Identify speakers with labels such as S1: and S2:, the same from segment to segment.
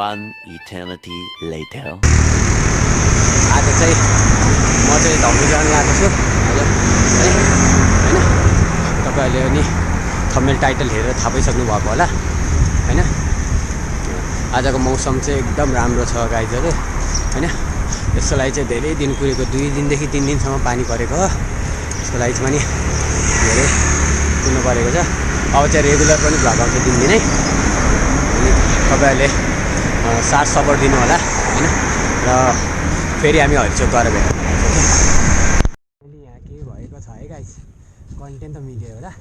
S1: One eternity later.
S2: आज चाहिँ म चाहिँ धम्बु जान गएको छु होइन तपाईँहरूले पनि थम्बनेल टाइटल हेरेर थाहा पाइसक्नु भएको होला होइन। आजको मौसम चाहिँ एकदम राम्रो छ गाइजहरू होइन। यसको लागि चाहिँ धेरै दिन कुरेको 2 दिनदेखि 3 दिनसम्म पानी परेको हो। यसको लागि चाहिँ पनि धेरै कुर्नु परेको छ। अब चाहिँ रेगुलर पनि भ्लग आउँछ दिनदिनै अनि तपाईँहरूले साथ सपोर्ट दिनु होला होइन। र फेरि हामी हरिचोक गएर भेटौँ। यहाँ के भएको छ है गाइस, कन्टेन्ट त मिल्यो होला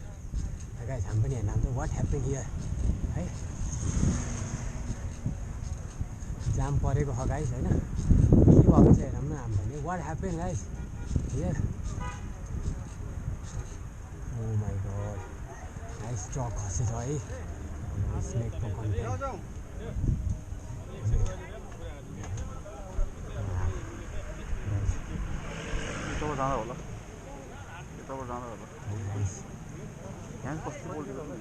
S2: गाइस। हामी पनि हेर्न आउँछ वाट ह्यापन हियर है। जाम परेको हो गाइस होइन। के भएको छ हेरौँ न हामीले what happen guys here. Oh my god guys, truck खसेछ है स्नेकको कन्टेन्ट।
S3: जाँदा होला यताबाट जाँदा होला। यहाँ कस्तो बोल्दिएको छ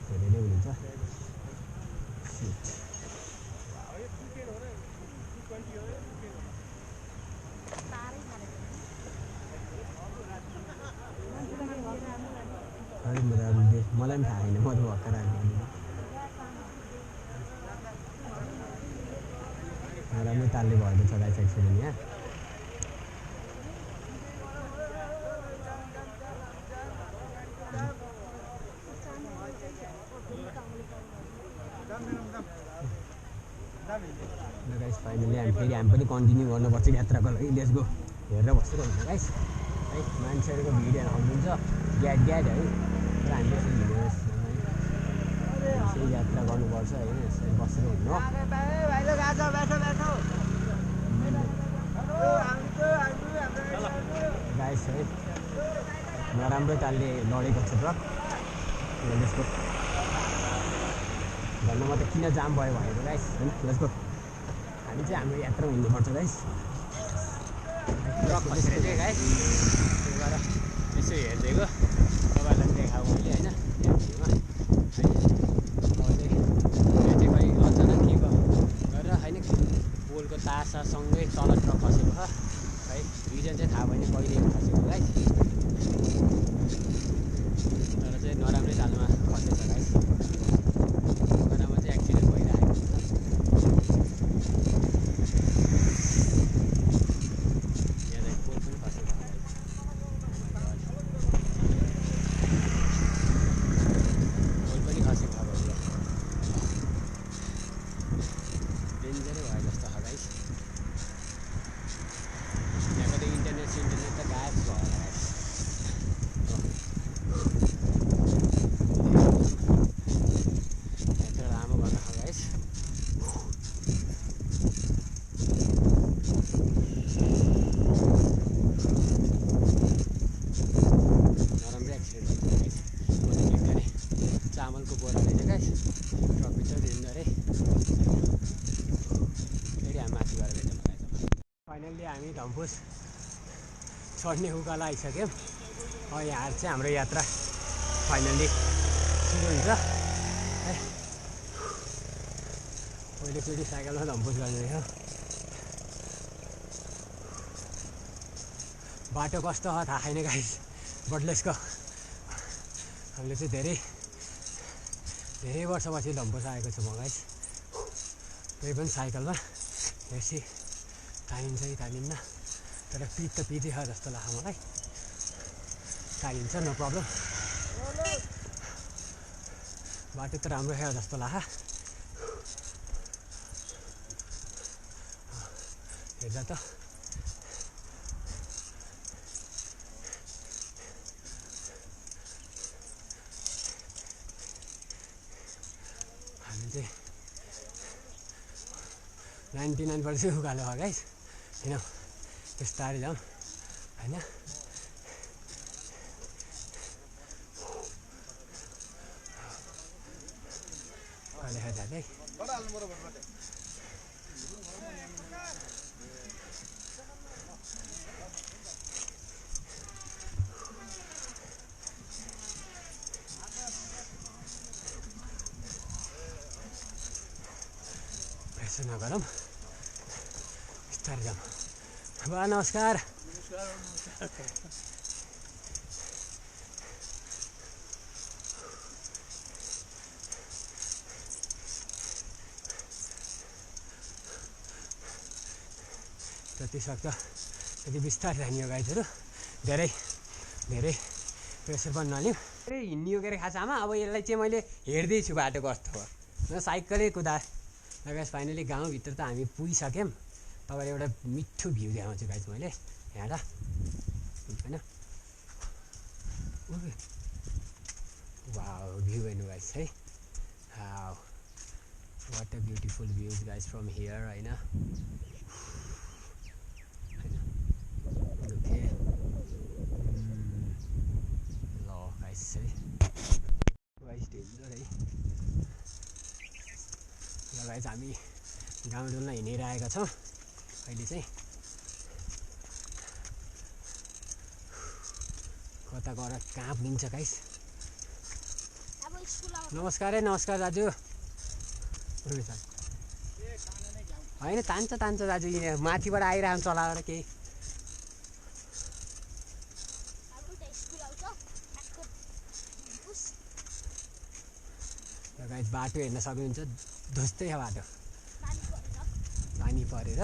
S2: धेरै नै हुनुहुन्छ। मलाई पनि थाहा छैन, म त भर्खर आएको। राम्रै तालले भएको छ गाइस एक्सिडेन्ट यहाँ। गाइस फाइनली हामी पनि कन्टिन्यू गर्नुपर्छ यात्राको लागि। Let's go. हेरेर बसेर हुन्छ गाइस है। मान्छेहरूको भिड आउनुहुन्छ ग्याट ग्याट है। र हामीले यसरी यात्रा गर्नुपर्छ होइन। यसरी बसेर हुन्न गाइस है। नराम्रो तालले लडेको छ ट्रक। Let's go. भन्नुमा त किन जाम भयो भनेको गाइस होइन। Let's go. हामी चाहिँ हाम्रो यात्रा हिँड्नुपर्छ गाइस। ट्रक खसेर चाहिँ गाइस त्यो भएर यसो हेरिदिएको तपाईँहरूलाई देखाएको मैले होइन। यो भिडियोमा यो चाहिँ खै अचानक के गरेर होइन पोलको तारसँगै तल ट्रक खसेको छ है। रिजन चाहिँ थाहा भएन कहिलेको खसेको गाइस। तर चाहिँ नराम्रै तालमा खसेछ गाइस। गरामा चाहिँ एक्सिडेन्ट भइरहेको छ। यहाँ पोल पनि खसेको छ गाइस। पोल पनि खसेको छ भइरहेको। डेन्जरै भयो जस्तो छ गाइस। यहाँको त इन्टरनेट त गायब भयो होला गाइस। यात्रा लामो गर्नु छ गाइस। नराम्रै एक्सिडेन्ट भएको गाइस। मैले के गरेँ चामलको बोरा रहेछ गाइस ट्रकभित्र दिनु अरे। फेरि हामी माथि गएर भेटौँ गाइस। फाइनल्ली हामी धम्पुस चढ्ने उकालो आइसक्यौँ। यहाँ चाहिँ हाम्रो यात्रा फाइनल्ली सुरु हुन्छ है। पहिलोचोटि साइकलमा धम्पुस गर्ने हो। बाटो कस्तो हो थाहा छैन गाइस बट लेट्स गो। हामीले चाहिँ धेरै वर्षपछि धम्पुस आएको छु म गाइस। त्यही पनि साइकलमा। हेर्सी तानिन्छ कि तानिन्न तर पिच त पिचै छ जस्तो लाग्छ मलाई। तानिन्छ नो प्रब्लम। बाटो त राम्रो छ जस्तो लाग्छ। हेर्दा त हामी चाहिँ 99% उकालो हो गाइस होइन। बिस्तारै जाउँ होइन। देखा जाँदै प्रेसर नगरौँ बिस्तारै जाउँ बा नमस्कार जति सक्दो यदि बिस्तारै जानियो गाइजहरू धेरै धेरै प्रेसर पनि नलिउँ धेरै हिँडियो के अरे खास आमा अब यसलाई चाहिँ मैले हेर्दैछु बाटो कस्तो हो र साइकलै कुदा र गाइस फाइनली गाउँभित्र त हामी पुगिसक्यौँ तपाईँलाई एउटा मिठो भ्यू देखाउँछु गाइस मैले यहाँबाट होइन वाउ भ्यू हेर्नु गाइस है what a beautiful views guys from here होइन ओके ल गाइस है गाइस डेन्जर है ल गाइस हामी गाउँ डुल्न हिँडिरहेका छौँ अहिले चाहिँ कता गएर कहाँ पुगिन्छ गाइस नमस्कार है नमस्कार दाजु होइन तान्छ दाजु यहाँ माथिबाट आइरहन्छ चलाएर केही गाइस बाटो हेर्न सक्नुहुन्छ धुस्तै छ बाटो पानी परेर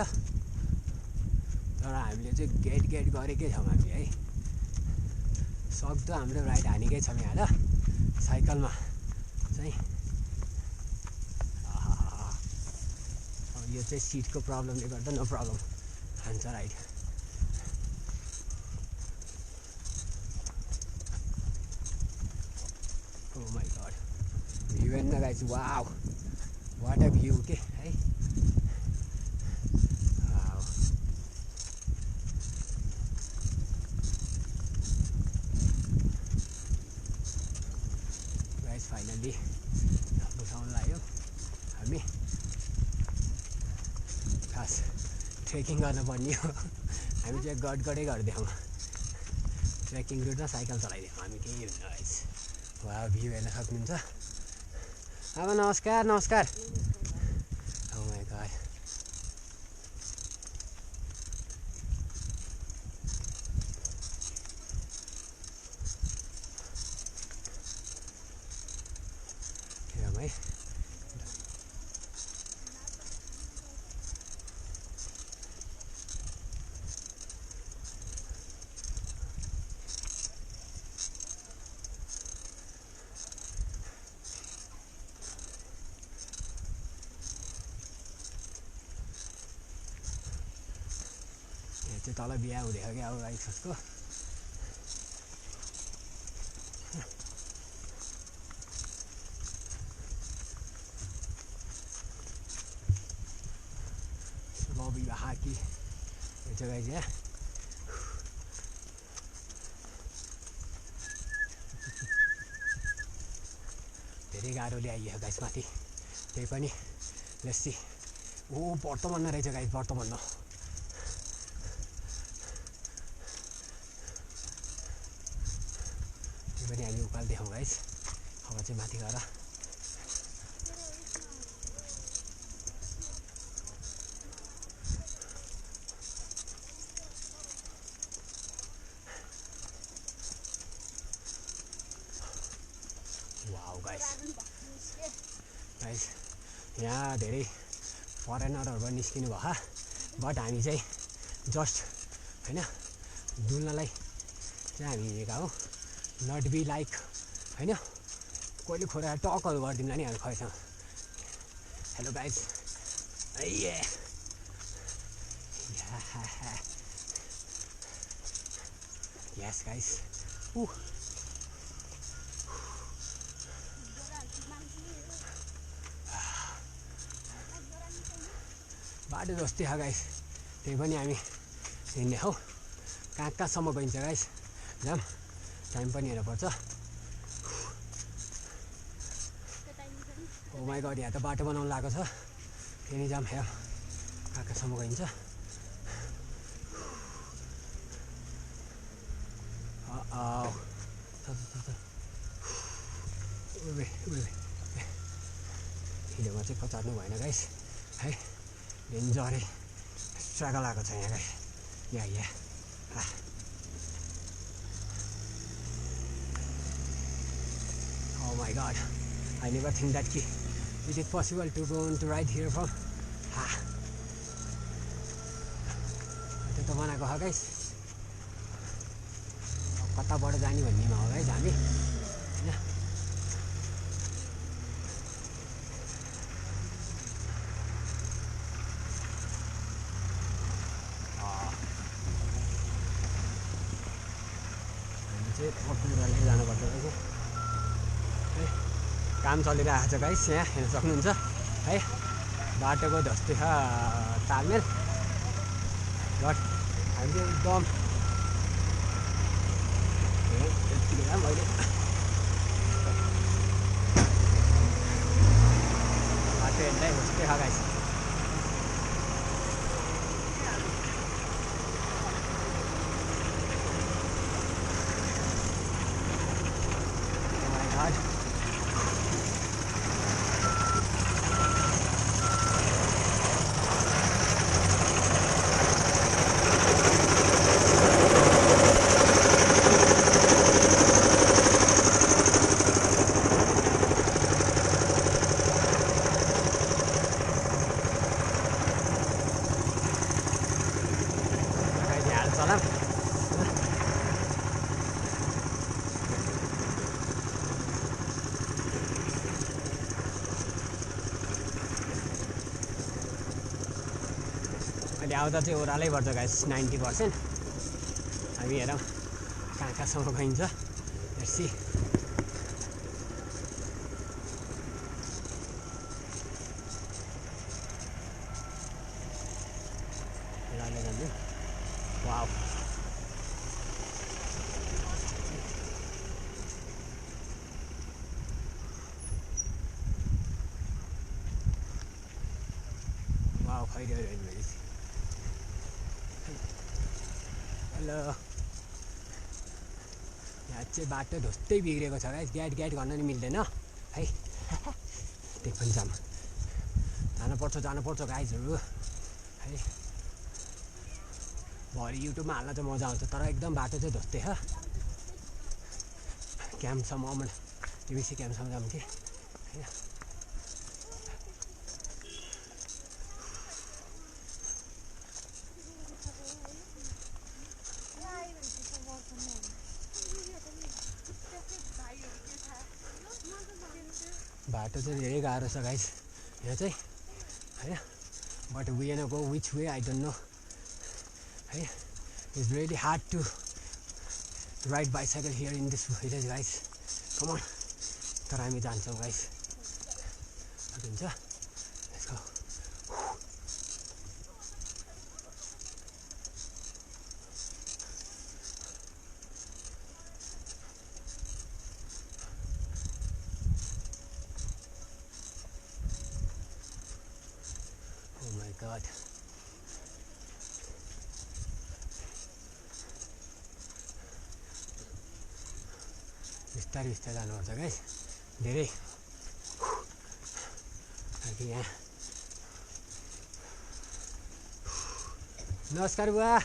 S2: तर हामीले चाहिँ गेट गरेकै छौँ हामी है सक्दो हाम्रो राइड हानेकै छौँ यहाँ साइकलमा चाहिँ यो चाहिँ सिटको प्रब्लमले गर्दा नो प्रब्लम हान्छ ride oh my god view हेर्न guys wow what a view के है गाइस फाइनली हाम्रो ठाउँमा लाग्यो हामी खास ट्रेकिङ गर्नुपर्ने हो हामी चाहिँ गडगडै गरिदिउँ ट्रेकिङ रुटमा साइकल चलाइदिउँ हामी केही हुन्न गाइस वा भ्यू हेर्न सक्नुहुन्छ अब नमस्कार नमस्कार ओ माई गॉड है चाहिँ तल बिहा हुँदैछ क्या अब गाइस उसको विवाह कि यो जग्गा चाहिँ धेरै गाह्रो ल्याइयो गाइस माथि त्यही पनि लेट्स ओ वर्तमान रहेछ गाइस वर्तमान पनि हामी उकाल्दैछौँ गाइस अब चाहिँ माथि गएर वाउ गाइस यहाँ धेरै फरेनरहरू पनि निस्किनु भयो बट हामी चाहिँ जस्ट होइन डुल्नलाई चाहिँ हामी हिँडेका हौँ नट बी लाइक होइन कहिले खोरेर टकहरू गरिदिउँला नि हामी खैसँग हेलो गाइस यस गाइस बाटो जस्तै छ गाइस त्यही पनि हामी हिँड्ने हौ कहाँ कहाँसम्म गइन्छ गाइस जाम टाइम पनि हेर्नुपर्छ ओ माई गड यहाँ त बाटो बनाउनु लागेको छ फेरि जाम हेर कहाँसम्म गइन्छ हिलोमा चाहिँ कचार्नु भएन गाइस है डेन्जरै स्ट्रगल आएको छ यहाँ guys yeah Oh my god, I never think that it is possible to go on to ride here from त्यो त बनाएको हो गाइस कताबाट जाने भन्नेमा हो गाइस हामी हैन हामी चाहिँ पपुलरले जानुपर्छ रहेछ काम चलिरहेको छ गाइस यहाँ हेर्न सक्नुहुन्छ है बाटोको धस्ती छ तालमेल बट हामी चाहिँ एकदम यतिखेर मैले बाटो हेर्दै होस्टे छ गाइस अहिले आउँदा चाहिँ ओह्रालै पर्छ गाइस 90%। हामी हेरौँ कहाँसम्म गइन्छ हेर्सी। ओह्रालै जानु वाउ वाउ खैरियो रहेछ। हेलो यहाँ चाहिँ बाटो ढुस्दै बिग्रेको छ गाइस, ग्याट गर्न नि मिल्दैन है। त्यही पनि जानुपर्छ गाइजहरू है। भरे युट्युबमा हाल्न चाहिँ मजा आउँछ तर एकदम बाटो चाहिँ ढुस्दै छ। क्याम्पसम्म टिबिसी क्याम्पसम्म जाऊँ कि होइन। बाटो चाहिँ धेरै गाह्रो छ गाइस यहाँ चाहिँ होइन। But we can go which way I don't know है। It's really hard to ride bicycle here in this village guys. Come on तर हामी जान्छौँ गाइस। हुन्छ let's go. Oh my god. बिस्तारै जानुपर्छ गाइस धेरै। यहाँ नमस्कार बुवा।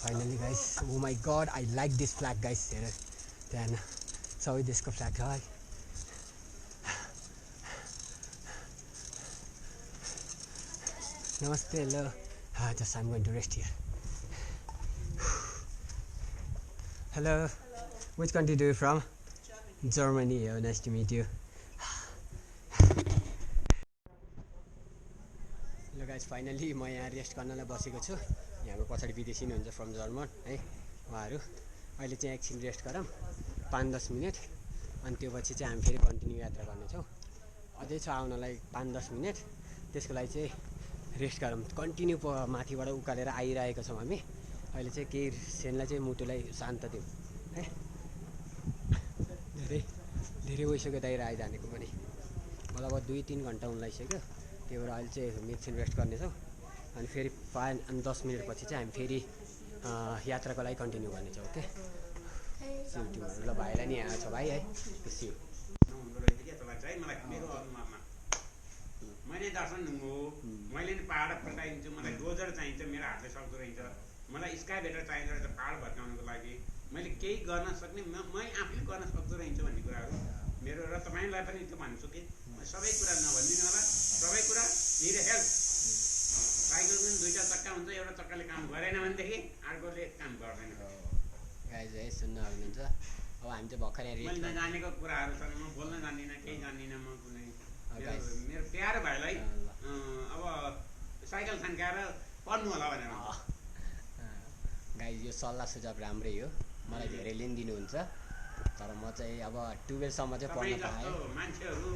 S2: Finally guys oh my god I like this flag guys. हेर त्यहाँ सबै देशको फ्ल्याग छ है। Namaste, hello. Just I'm going to rest here. Hello. Which country do you from? Germany. Oh, nice to meet you. Hello guys, finally म यहाँ rest गर्नलाई बसेको छु। यहाँको पछाडि विदेशी हुनुहुन्छ फ्रम जर्मन है उहाँहरू। अहिले चाहिँ एकछिन रेस्ट गरौँ 5-10 मिनट अनि त्यो पछि चाहिँ हामी फेरि कन्टिन्यू यात्रा गर्नेछौँ। अझै छ आउनलाई 5-10 मिनट। त्यसको लागि चाहिँ रेस्ट गरौँ। कन्टिन्यू माथिबाट उकालेर आइरहेको छौँ हामी। अहिले चाहिँ केही सेनलाई चाहिँ मुटुलाई शान्त दिउँ है। धेरै धेरै भइसक्यो दाइ आइ जानेको पनि मलाई अब 2-3 घन्टा हुन लागिसक्यो त्यही भएर अहिले चाहिँ एकछिन रेस्ट गर्नेछौँ अनि फेरि 10 मिनट पछि चाहिँ हामी फेरि यात्राको लागि कन्टिन्यू गर्नेछौँ ओके ल भाइलाई नि यहाँ छ भाइ है खुसी
S4: मैले दर्शन ढुङ्गो मैले नि पहाड पल्टाइदिन्छु मलाई डोजर चाहिन्छ मेरो हातले सक्दो रहेछ मलाई स्काइभेटर चाहिन्छ रहेछ पहाड भत्काउनुको लागि मैले केही गर्न सक्ने मैले आफैले गर्न सक्दो रहेछ भन्ने कुराहरू मेरो र तपाईँलाई पनि त्यो भन्छु कि सबै कुरा नभनिदिनु होला सबै कुरा निड हेल्प साइकल पनि 2टा चक्का हुन्छ एउटा चक्काले काम गरेन भनेदेखि अर्कोले काम गर्दैन
S2: गाइज है सुन्न हुनुहुन्छ अब हामी चाहिँ भर्खर यहाँ
S4: मैले नजानेको कुराहरू छन् म बोल्न जान्दिनँ केही जान्दिनँ म कुनै मेरो प्यारो भाइलाई अब साइकल थन्काएर पढ्नु होला भनेर
S2: गाइज यो सल्लाह सुझाव राम्रै हो मलाई धेरै लिन दिनुहुन्छ तर म चाहिँ अब 12 सम्म चाहिँ पढ्न पाएँ
S4: मान्छेहरू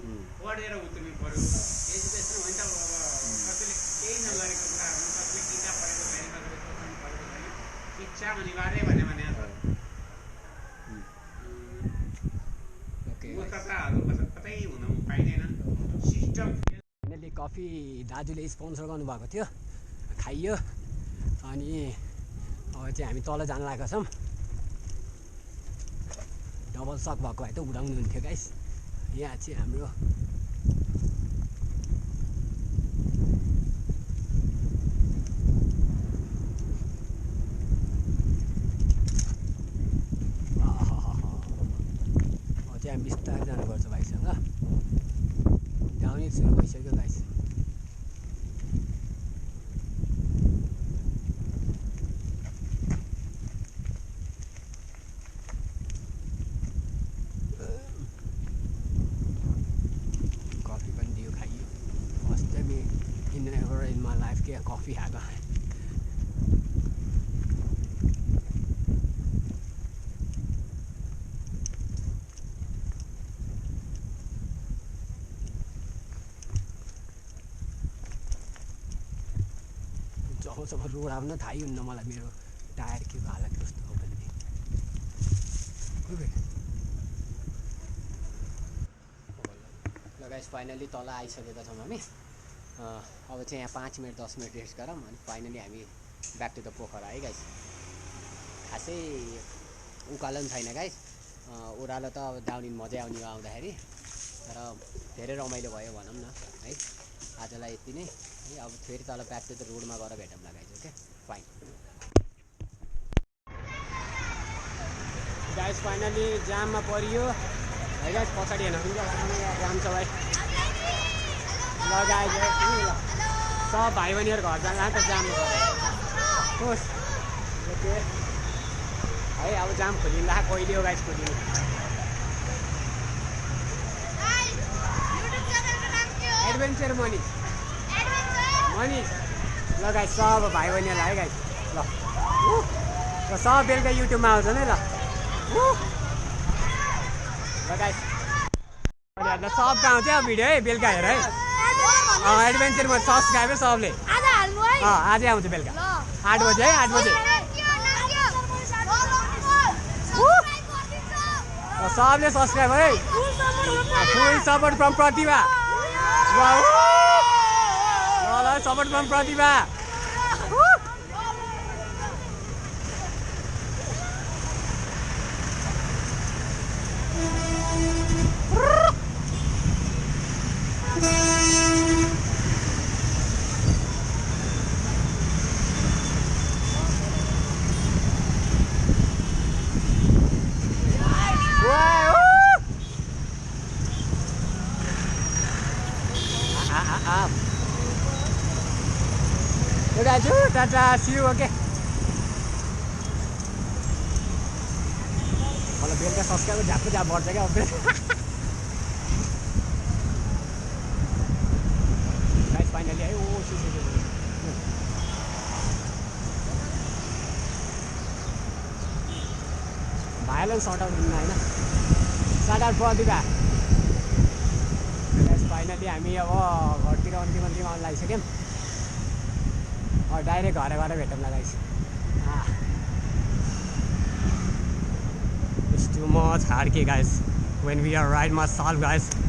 S4: पढेर उत्रनु पर्यो एजुकेसन होइन अब कसैले केही नगरेको कुराहरू कसैले किताब पढेको छैन कसैले सोच्नु पढेको छैन शिक्षा अनिवार्य भने मूर्खताहरू कतै हुन पाइँदैन सिस्टम
S2: फाइनली कफी दाजुले स्पोन्सर गर्नुभएको थियो खाइयो अनि अब चाहिँ हामी तल जान लागेका छौँ डबल सक भएको भए त उडाउनु हुन्थ्यो गाइस यहाँ चाहिँ हाम्रो चाहिँ हामी बिस्तारै जानुपर्छ भाइसँग डाउन सुरु भइसक्यो गाइस कफी पनि दियो खाइयो first time in my life के कफी खाएको जब रोड आउन थाहै हुन्न मलाई मेरो टायर के हालत कस्तो हो भन्ने ल गाइस फाइनली तल आइसकेका छौँ हामी अब चाहिँ यहाँ 5 मिनट 10 मिनट रेस्ट गरौँ अनि फाइनली हामी ब्याक टु द पोखरा है गाइस खासै उकालो पनि छैन गाइस ओह्रालो त अब डाउन मजै आउने आउँदाखेरि तर धेरै रमाइलो भयो भनौँ न है आजलाई यति नै है अब फेरि तल ब्याक टु द रोडमा गएर भेटौँ लगाइन्छ ओके फाइन गाइस फाइनली जाममा परियो है गाइस पछाडि हेर्न पनि जाम छ भाइ ल गाइस सब भाइ बहिनीहरू घर जाँदा त जाम होस् ओके है अब जाम खोलिँदा कहिले हो गाइस खोलिनु एडभेन्चर मनी ल गाइस सब भाइ बहिनीहरूलाई है गाइस ल सब बेलुका युट्युबमा आउँछ नि ल गाइस सब आउँछ भिडियो है बेलुका हेर है एडभेन्चरमा सब्सक्राइब है सबले आजै आउँछ बेलुका 8 बजे है 8 बजे सबले सब्सक्राइब है full support from Pratibha support from Pratibha दाजु टाटा सियु ओके मलाई बेलुका सब्सक्राइबर झ्याप्पो झ्याप बढ्छ क्या अब गाइस फाइनली है ओ भाइलाई सर्ट आउट दिनु होइन सर्ट आउट प्रतिभा गाइस फाइनली हामी अब घरतिर अन्तिम आउनु लागिसक्यौँ डाइरेक्ट घर भेटौँ लगाइस यस्तो म छाड्के guys when we are ride Masal, guys.